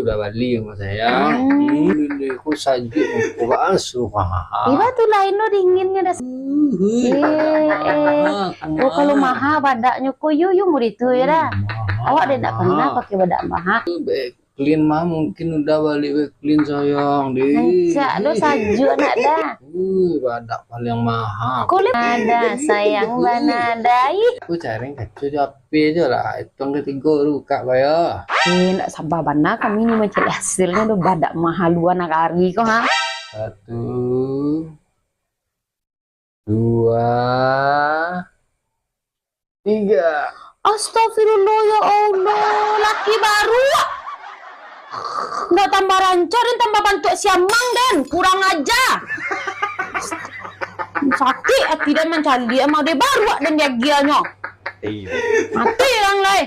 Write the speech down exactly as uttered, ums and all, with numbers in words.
Udah bali rumah saya. Hmm. Hmm, ini ko sajuak ko basuh. Iba tu lain lo dinginnyo dah. Uhuy, eh, badak eh. Maha, oh, kalau maha badaknyo ko, yo, yo murid tu ya dah. Hmm, maha, maha. Awak dah tak pernah pakai badak maha. Baik. Clean mah mungkin udah balik bae clean sayang deh. Rancak lo sajuak nak dah. Uh, badak paling maha. Kulit ada sayang bana dah. Ih. Aku cari kaca jo H P jo lah. Hitung katigo tu buka ko yo. Eh, nak sabar bana kami ni mancari hasilnyo tu badak maha lua nagari ko ha. Satu. Dua, tiga. Astagfirullah, ya Allah, laki baruak. Ndak tambah rancak den, tambah bantuak siamang den, kurang aja. Sakik ati den mancaliak, amah den baruak den diagiahnyo. Iyo. Mati urang lai.